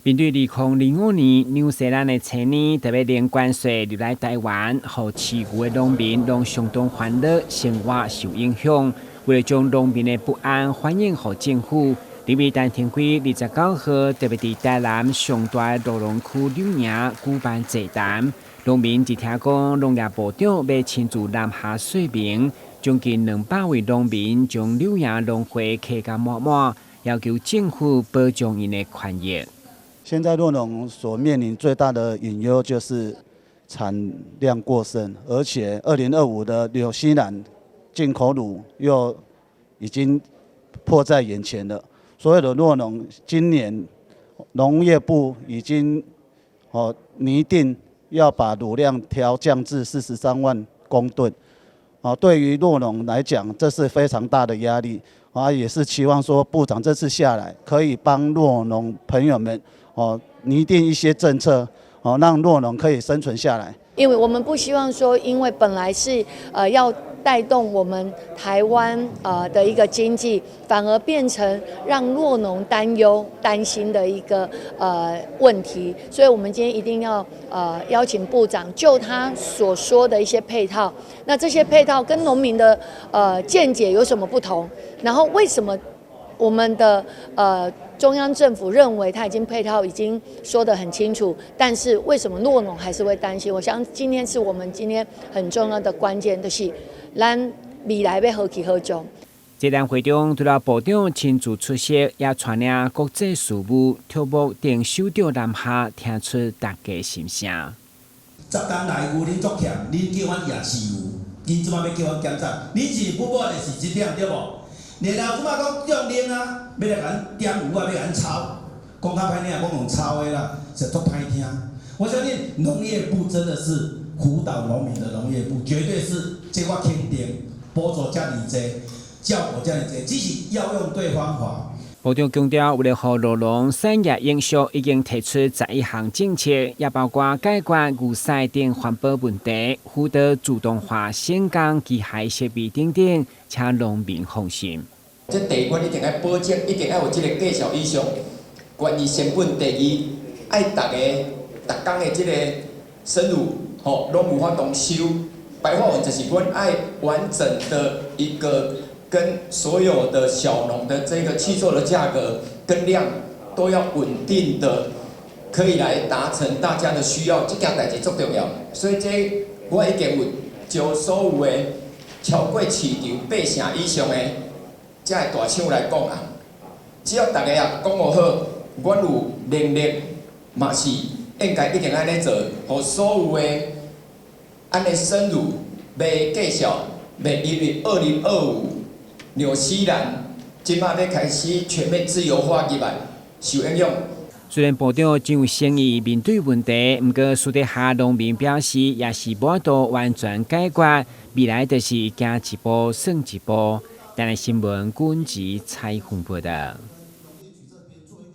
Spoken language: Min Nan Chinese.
面對2025年紐西蘭的青奶特別零關稅入來台灣，予飼牛的農民攏相當煩惱，生活受影響。為了將農民的不安反映予政府，立委陳庭輝29號特別佇台南上大的酪農區柳營舉辦座談，農民一聽講農業部長欲親自南下說明，將近200位農民將柳營農會客甲滿滿，要求政府保障𪜶的權益。現在酪農所面臨最大的隱憂就是產量過剩，而且2025的紐西蘭進口乳又已經迫在眼前了。所有的酪農今年農業部已經擬定要把乳量調降至43萬公噸。對於酪農來講，這是非常大的壓力。也是期望說部長這次下來可以幫酪農朋友們擬定一些政策，讓酪農可以生存下來。因為我們不希望說，因為本來是要帶動我們台灣的一個經濟，反而變成讓酪農擔憂、擔心的一個問題。所以，我們今天一定要邀請部長就他所說的一些配套，那這些配套跟農民的見解有什麼不同？然後為什麼我們的中央政府認為他已經配套已經說得很清楚，但是為什麼酪農還是會擔心？我想今天是我們今天很重要的關鍵，就是咱未來欲何去何從。座談會中，除了部長親自出席，也帶領國際事務、畜牧等首長南下，聽出大家心聲。10冬來牛恁足欠，恁叫阮攑飼牛，𪜶這擺欲叫阮減產，恁是不滿的是這點對無？然後這擺講中令啊，欲來共阮點牛啊，欲共阮抄，講較歹聽，講用抄的啦，實足歹聽。我相信農業部真的是輔導農民的農業部，絕對是這我肯定，補助遮爾濟，照顧遮爾濟，只是要用對方法。部長強調，為了予酪農產業永續，已經提出11項政策，也包括解決牛屎等環保問題、輔導自動化省工機械設備等等，請農民放心。這第一關一定愛保證，一定愛有這個價數以上，關於成本。第二，愛逐个逐工的這個生乳，吼，攏有法度收。白話文就是阮愛完整的一個跟所有的小農的這個契作的價格跟量都要穩定的，可以來達成大家的需要，這件代誌足重要。所以這我已經有招所有的超過市場八成以上的這个大廠來講啊，只要大家啊講予好，阮有能力嘛是應該一定按呢做，予所有的按呢生乳袂繼續，袂因為2025紐西蘭這擺欲開始全面自由化入來受影響。雖然部長真有誠意面對問題，毋過私底下農民表示，也是無法度完全解決，未來就是行一步算一步。台南新聞軍事採訪報道。